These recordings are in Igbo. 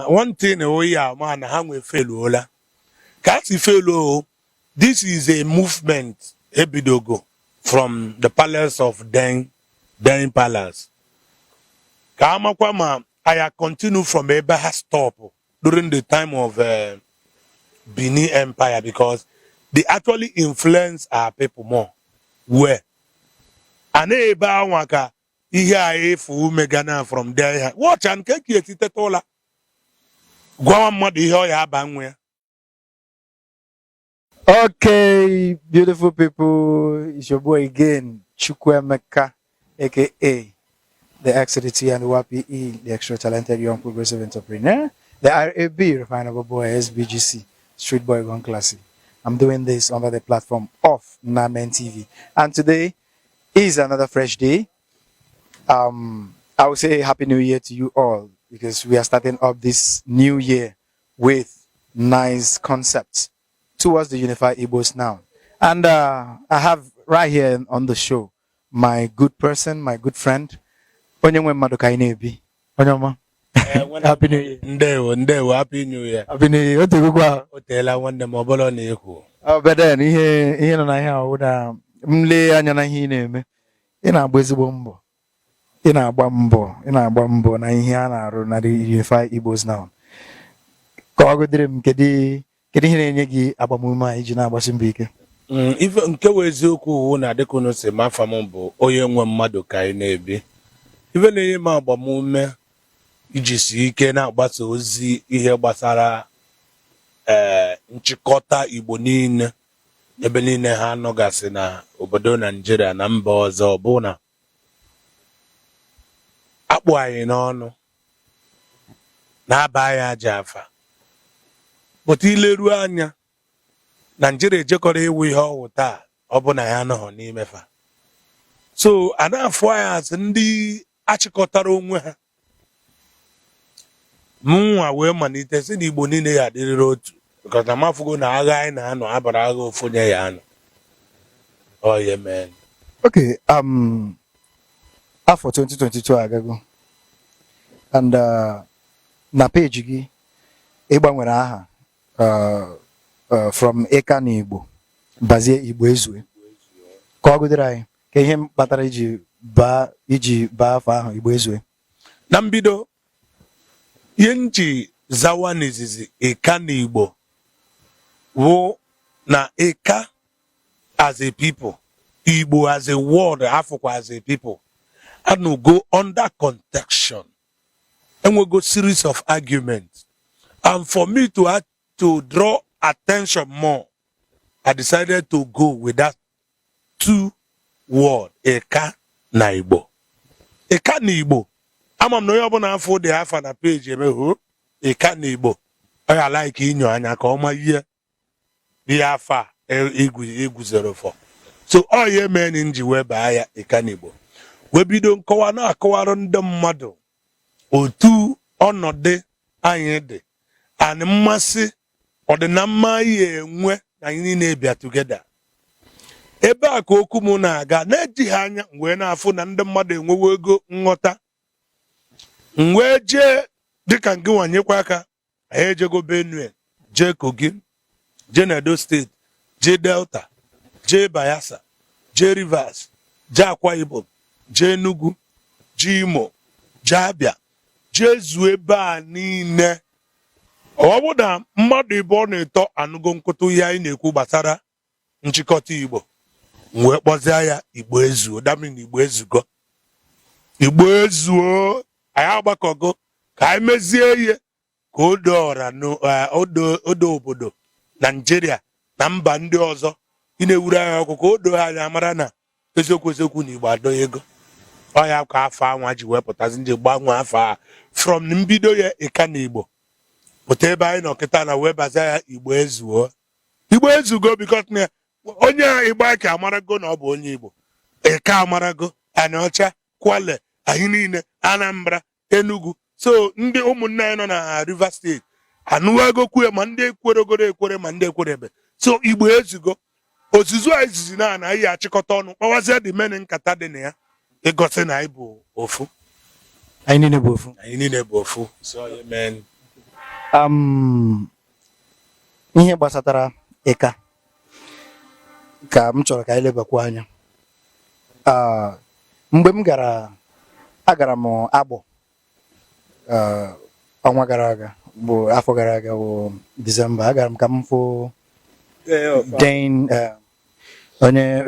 One thing oyi ama na ha nwe feluola ka a si feluo. This is a movement ebidogo from the palace of Den Den Palace, ka amakwa ma aya continue from ebe ha stop during the time of Benin Empire, because they actually influence our people more. Well, a na-ebe anwa ka ihe a efu ume gana from there. Ha watch and nke ka esi teta ụla gwawa mmadụ ihe ọ ya aba nwa ya. Okay, beautiful people, it's your boy again, Chukwuemeka, aka the X to the T and the YPE, the extra talented young progressive entrepreneur, the RAB, Refinable Boy, SBGC, Street Boy Gone Classy. I'm doing this under the platform of Namen TV. And today is another fresh day. I will say Happy New Year to you all because we are starting up this new year with nice concepts towards the Unified Igbos now. And I have right here on the show my good person, my good friend, onye nwe mmadụ ka anyị na-ebi. Onye ọma. Happy New Year. Ndewo, ndewo, Happy New Year. Happy New Year. O tegokwa. O teela, nwanne m, ọbụla na-ekwu. Oh, but then ihe nọ na ihe ahụ na m lee anya na ihe ị na-eme, ị na-agba ezigbo mbọ. Ị na-agba mbọ, ị na-agba mbọ na ihe a na-arụ na the Unified Igbos now. Ka ọ gụdịrị m, kedu ihe na-enye gị agbamume a iji na-agbasi mbọ ike? Ife nke wụ eziokwu wụ na dịka unu si mafa m bụ onye nwe mmadụ ka anyị na-ebi. Ife na-enye m agbamume iji si ike na-agbasa ozi ihe gbasara nchịkọta Igbo niile ebe niile ha nọgasị na obodo Naijiria na mba ọzọ bụ na akpụ anyị n'ọnụ na-aba anyị aja afa pụta. Ileruo anya, Naijiria ejekọrọ iwu ihe ọwụ taa, ọ bụ na ya anọghọ n'ime fa. So a na-afụ anyị asị ndị achịkọtara onwe ha. Mụnwa wee malite sị na Igbo niile ya adịrịrị otu, because na mafugo na agha anyị na-anọ abara agha ofu onye ya anọ ọ ya mee. Okay, afọ 2022 agago and na peji gị ị gbanwere aha from Ịka na Igbo bazie Igbo Ezue. Ka ọ gụdịrị anyị ka ihe kpatara iji baa afọ ahụ Igbo Ezue. Na mbido, ihe m ji zawa n'izizi Ịka na Igbo wụ na Ịka as a people, Igbo as a word, afụkwa as a people anụgo under contention, enwego series of arguments, and for me to draw attention more, I decided to go with that two word, Ịka na Igbo. Ịka na Igbo, ama m na onye ọbụla afọ dị afa na peji emeghu Ịka na Igbo, ọ ya like inyo anya ka ọ ma ihe afọ a iguzoro for. So ọ ya emeni m ji wee baa ya Ịka na Igbo, wee bido nkọwa na-akọwarụ ndị mmadụ otu ọnọdụ anyị dị and mmasị ọdịna mma anyị enwe na anyị niile bịa together. Ebe a ka okwu m na-aga na-ejighị anya m wee na-afụ na ndị mmadụ enwewo ego nghọta. M wee jee dịka nke nwanyekwa aka, anyị ejego Benue, jee Kogi, jee na Edo Steeti, jee Delta, jee Bayelsa, jee Rivers, jee Akwa Ibom, jee Enugu, jee Imo, jee Abia, jee zuo ebe a niile. Ọ bụ na mmadụ ịbụọ na-eto anụgo nkụtụ ihe anyị na-ekwu gbasara nchịkọta Igbo, m wee kpọzie ya Igbo Ezuo. Damin Igbo ezugo, Igbo ezuo. Anyị agbakọgo ka anyị mezie ihe ka o doo ọra odo obodo Naijiria na mba ndị ọzọ ị na-ewuru anyị ọkụ, ka o doo anya mara na eziokwu eziokwu na Igbo adọ ego. Ọ ya ka afọ anwa ji wee pụtazi ndị gbanwee afọ a from mbido ya Ịka na Igbo pụta ebe anyị nọ kịta na wee baza ya Igbo Ezuo, Igbo ezugo, because na onye Igbo aka amarago na ọ bụ onye Igbo. Eke amarago, Anịọcha, Kwale, anyị niile, Anambra, Enugu. So ndị ụmụnne anyị nọ na Rivers Steeti anụwagokwu ya, ma ndị ekweregoro ekwere, ma ndị ekwerebe. So Igbo ezugo. Ozuzu a izizi na anyị achịkọta ọnụ kpawazie dị meni nkata dị na ya ịgosi na anyị bụ ofu. Anyị niile bụ ofu. Anyị niile bụ ofu. So amen. Ihe gbasatara Ịka ka m chọrọ ka anyị lebakwa anya. Mgbe m gara, agara m Agbọ ọnwa gara aga, bụ afọ gara aga, bụ Disemba. Agara m ka m fụ Dane, onye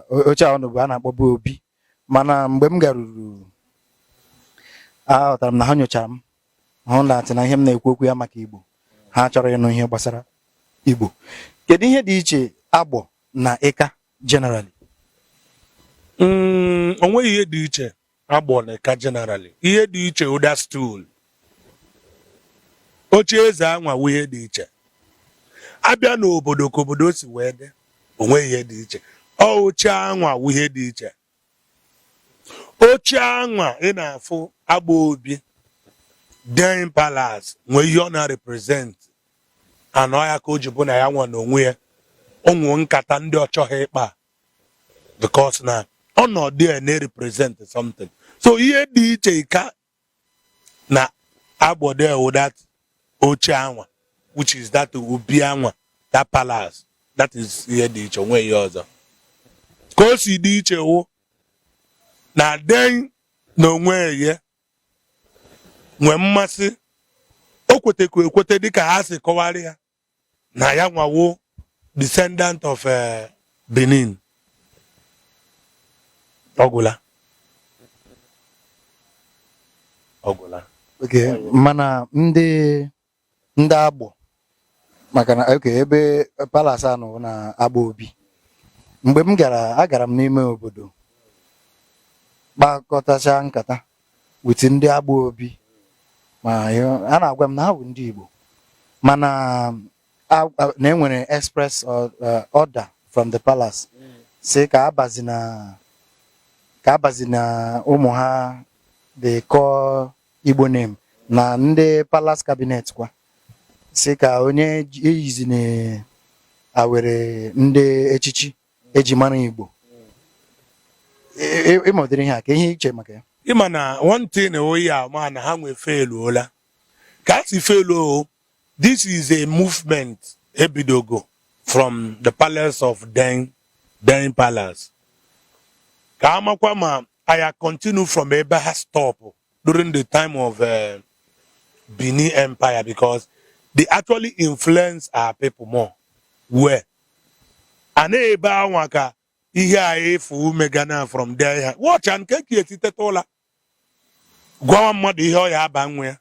oche ahụ bụ a na-akpọbu Obi. Mana mgbe m garuru, aghọtara m na ha nyochara m, hụ na atị na ihe m na-ekwu okwu ya maka Igbo, ha chọrọ ịnụ ihe gbasara Igbo. Kedu ihe dị iche Agbọ na Ịka generally? O nweghị ihe dị iche Agbọ na Ịka generally. Ihe dị iche, ụda stool, oche eze anwa wụ ihe dị iche. Abịa n'obodo, ka obodo si wee dị, o nweghị ihe dị iche. Ọ oche anwa wụ ihe dị iche. Oche anwa ị na-afụ, Agba Obi Den Palace, nwee ihe ọ na-represent. Anọ ya ka o ji bụ na ya nwa n'onwe ya ụmụ nkata ndị ọ chọghị ịkpa, because na ọnọdụ ya na-represent something. So ihe dị iche ka na Agbode wụ that oche anwa, which is that obi anwa, that palace. That is ihe dị iche. Onwe ihe ọzọ ka o si dị iche wụ na den na onwe ya nwee mmasị, o kwetekwa ekwete dịka ha si kọwara ya na ya nwawo descendant of Benin. Ọgwụla, ọgwụla. Okay, mana ndị Agbọ, maka na okay, ebe palace a nọ na Agba Obi, mgbe m gara, agara m n'ime obodo kpakọtacha nkata with ndị Agba Obi, ma a na-agwa m na ha bụ ndị Igbo, mana na enwere express order from the palace si ka abazi na ụmụ ha the core Igbo name, na ndị palace cabinet kwa si ka onye eyizi na awere ndị echichi eji mara Igbo. Ịmụdịrị ihe a ka ihe iche maka ya. Ịma na one thing oyi ama na ha nwe feluola ka a si felu o. This is a movement ebidogo from the palace of Den, Den Palace, ka amakwa ma aya continue from ebe ha stop during the time of Benin Empire, because they actually influence our people more. Well, a na-ebe anwa ka ihe a efu ume gana from there ha watch and nke ka esi teta ụla, gwawa mmadụ ihe ọ ya aba nwa ya,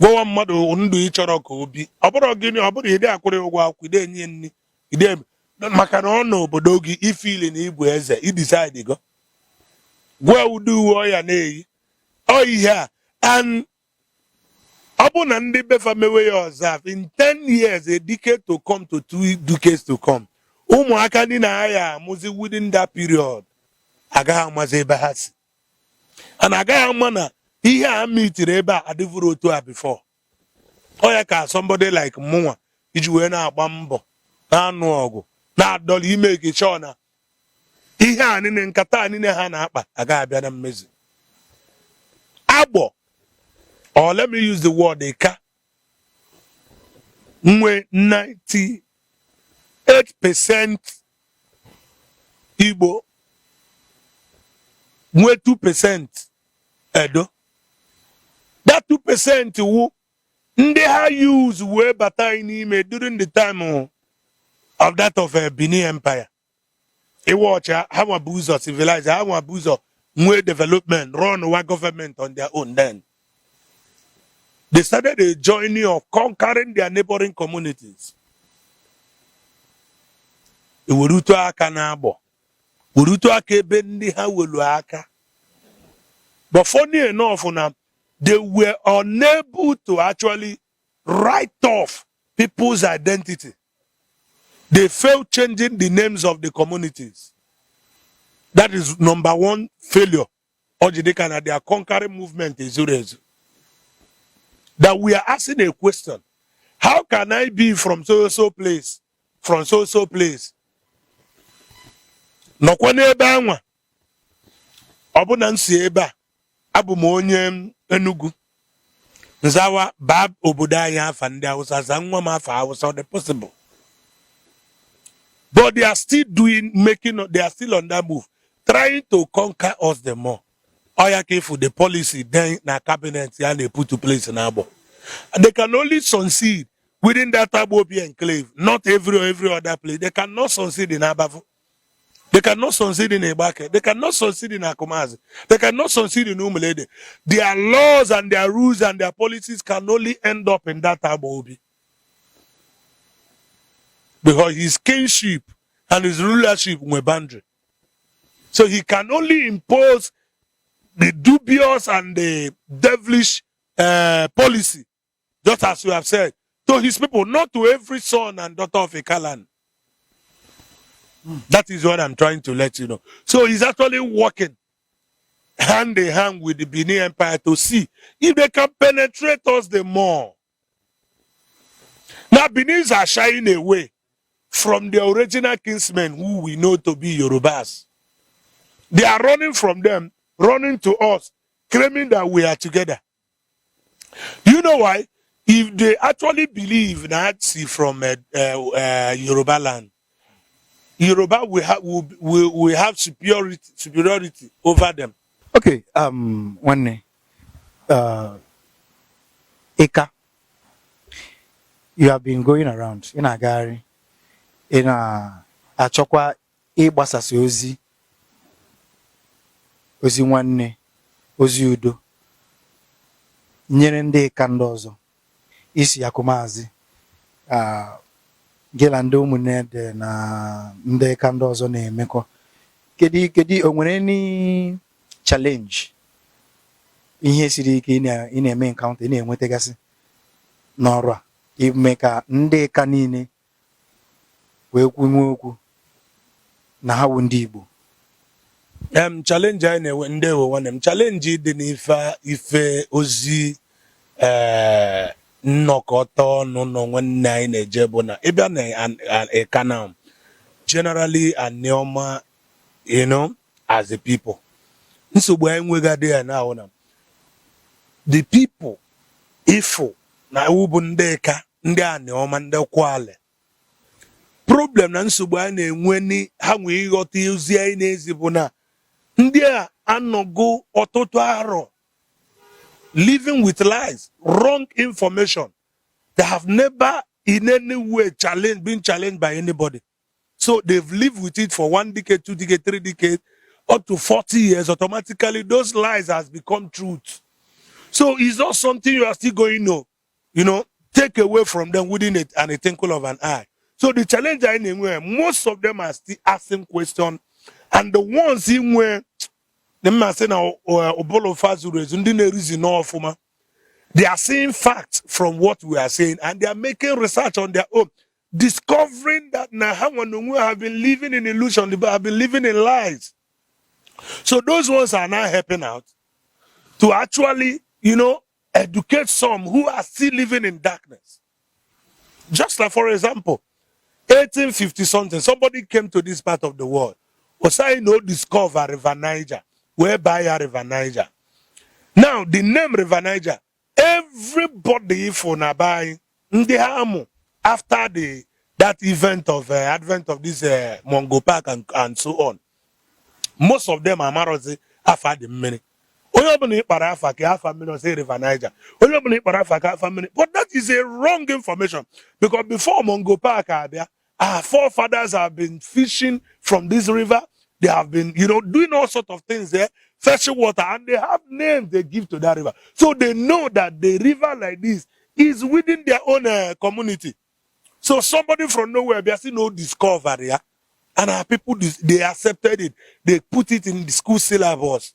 gwawa mmadụ ndụ ị chọrọ ka o bi. Ọ bụrụ gịnị? Ọ bụrụ ide akwụrụ ya ụgwọ akwụkwọ, ide enye ya nri, ide maka na ọ n'obodo gị ifili na ịbụ eze, idecide go gwa ụdị uwe ọ ya na-eyi. Ọ ihe a, and ọ bụ na ndị befa mewe ya ọzọ in 10 years, a decade to come to 2 decades to come, ụmụaka ndị na-aya amụzi within that period agaghị amazi ebe ha si, and agaghị ama na ihe a mitiri ebe a adịvụrụ otu a before. Ọ ya ka somebody like mụnwa iji wee na-agba mbọ, na-anụ ọgụ, na-adọla ime chọọ na ihe a niile, nkata a niile ha na-akpa agaghị abịa na mmezu. Agbọ, or let me use the word Ika, nwe 98% Igbo, nwee 2% Edo. That 2% wu ndị ha use wee bata anyị n'ime during the time of that of Benin Empire. Iwe ọcha ha nwa bụ ụzọ civilize, ha nwa bụ ụzọ nwee development, run wa government on their own. Then they started a journey of conquering their neighboring communities. Ewerutu aka na-agbọ, werutu aka ebe ndị ha welu aka. But funny enough na they were unable to actually write off people's identity. They failed changing the names of the communities. That is number one failure. Ọ ji dịka na their conquering movement ezuru ezu. That we are asking a question: how can I be from so so place, from so so place, nọkwa n'ebe anwa? Ọ bụ na m si ebe a, abụ m onye Enugu. Nzawa baa obodo anyị afa ndị Hausa, za nwa m afa Hausa, ọ dị possible? But they are still doing, making, they are still on that move, trying to conquer us the more. Ọ ya ka ifu the policy then na cabinet ya na-put to place na Agbor. They can only succeed within that Agbobi enclave, not every other place. They cannot succeed in Abavu. They cannot succeed in Igbanke. They cannot succeed in Akumazi. They cannot succeed in Umulede. Their laws and their rules and their policies can only end up in that Agbobi. Because his kingship and his rulership were boundary. So he can only impose the dubious and the devilish policy, just as you have said, to his people, not to every son and daughter of Ikaland. That is what I'm trying to let you know. So he's actually working hand in hand with the Benin Empire to see if they can penetrate us the more. Now, Benin's are shying away from the original kinsmen who we know to be Yorubas. They are running from them, running to us, claiming that we are together. You know why? If they actually believe that see from Yoruba land, Yoruba will have superiority over them. Okay, nwanne, Ika, you have been going around, ị na-agagharị, ị na-achọkwa ịgbasasị ozi, ozi nwanne, ozi udo, nyere ndị Ịka ndị ọzọ, isi akụmazị, gị na ndị ụmụnne dị na ndị Ịka ndị ọzọ na-emekọ. Kedu o nwere any challenge, ihe siri ike ị na-eme encounter, ị na-enwetagasị n'ọrụ a ime ka ndị Ịka niile wee kwunwe okwu na ha wụ ndị Igbo? Challenge anyị na-enwe, ndị ewe nwanne m, challenge dị n'ife ife ozi ee nnọkọta ọnụ nọ nwanne anyị na-eje bụ na ịbịa na Ika now, generally Anioma, as a people, nsogbu anyị nwegadị ya na ahụ na the people ifụ na iwu bụ ndị Ika, ndị Anioma, ndị Kwale, problem na nsogbu anyị na-enwe ni ha nwee ịghọta ozi anyị na-ezi bụ na ndị a anọgo ọtụtụ arọ living with lies, wrong information. They have never in any way been challenged by anybody. So they've lived with it for one decade, 2 decades, 3 decades, up to 40 years. Automatically, those lies has become truth. So it's not something you are still going to take away from them within a twinkle of an eye. So the challenge I know, most of them are still asking questions, and the ones in where the man say now ụbụlụ fa zuru ezu, ndị na-erizi n'ọfụma, they are seeing facts from what we are saying, and they are making research on their own, discovering that na ha nwa n'onwe have been living in illusion, they have been living in lies. So those ones are now helping out to actually educate some who are still living in darkness. Just like, for example, 1850 something, somebody came to this part of the world. Osai no discover River Niger, whereby a River Niger. Now, the name River Niger, everybody for Nabai, ndị ha amụ after the that event of advent of this Mongo Park and so on, most of them amarozi afa dị mmiri. Onye ọbụla ịkpara afa ka afa mmiri ọsị River Niger. Onye ọbụla ịkpara afa ka afa mmiri. But that is a wrong information because before Mongo Park abịa, our forefathers have been fishing from this river. They have been doing all sorts of things there, fetching water, and they have names they give to that river. So they know that the river like this is within their own community. So somebody from nowhere, they still no discovery, yeah? And our people, they accepted it. They put it in the school syllabus.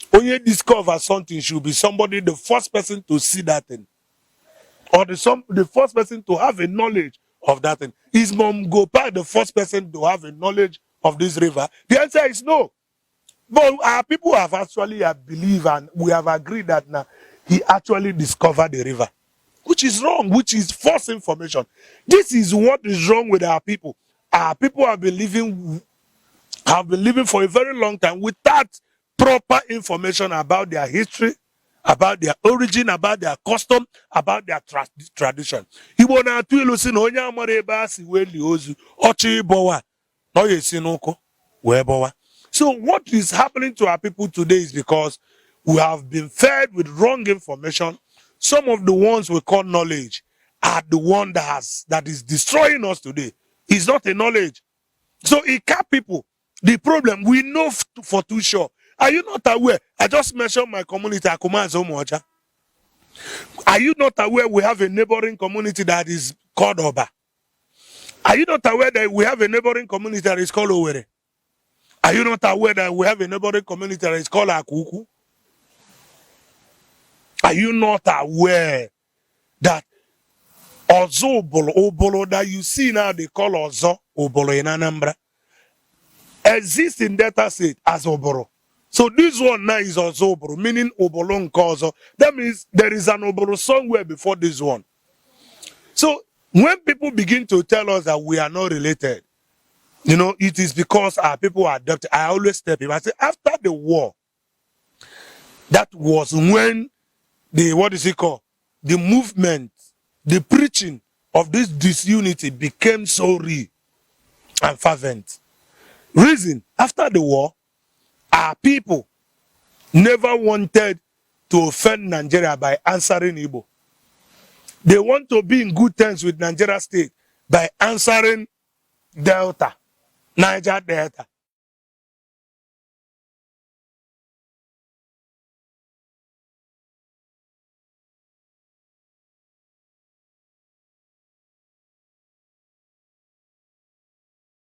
When you discover something, should be somebody, the first person to see that thing, or the first person to have a knowledge of that thing. Is Mungo Park the first person to have a knowledge of this river? The answer is no. But our people have actually believed and we have agreed that now he actually discovered the river, which is wrong, which is false information. This is what is wrong with our people. Our people have been living for a very long time without proper information about their history, About their origin, about their custom, about their tradition. Igbo na-atụ ilu si na onye amara ebe a si wee lie ozu, ọchị ịbọwa na ọ ya esi n'ụkwụ wee bọwa. So what is happening to our people today is because we have been fed with wrong information. Some of the ones we call knowledge are the one that is destroying us today. It's not a knowledge. So Ika people, the problem we know for too sure. Are you not aware? I just mentioned my community, Akumazi Umuocha. Are you not aware we have a neighboring community that is called Oba? Are you not aware that we have a neighboring community that is called Owerri? Are you not aware that we have a neighboring community that is called Akuku? Are you not aware that Ozo Ubulu, Ubulu that you see now they call Ozo Ubulu in Anambra, exists in Delta State as Oboro? So this one now is Ozo Ubulu, meaning Ubulu nke Ozo. That means there is an Oboro somewhere before this one. So when people begin to tell us that we are not related, it is because our people are adopted. I always tell people, I say, after the war, that was when the, what is it called? The movement, the preaching of this disunity became so real and fervent. Reason, after the war, our people never wanted to offend Nigeria by answering Igbo. They want to be in good terms with Nigeria state by answering Delta, Niger Delta.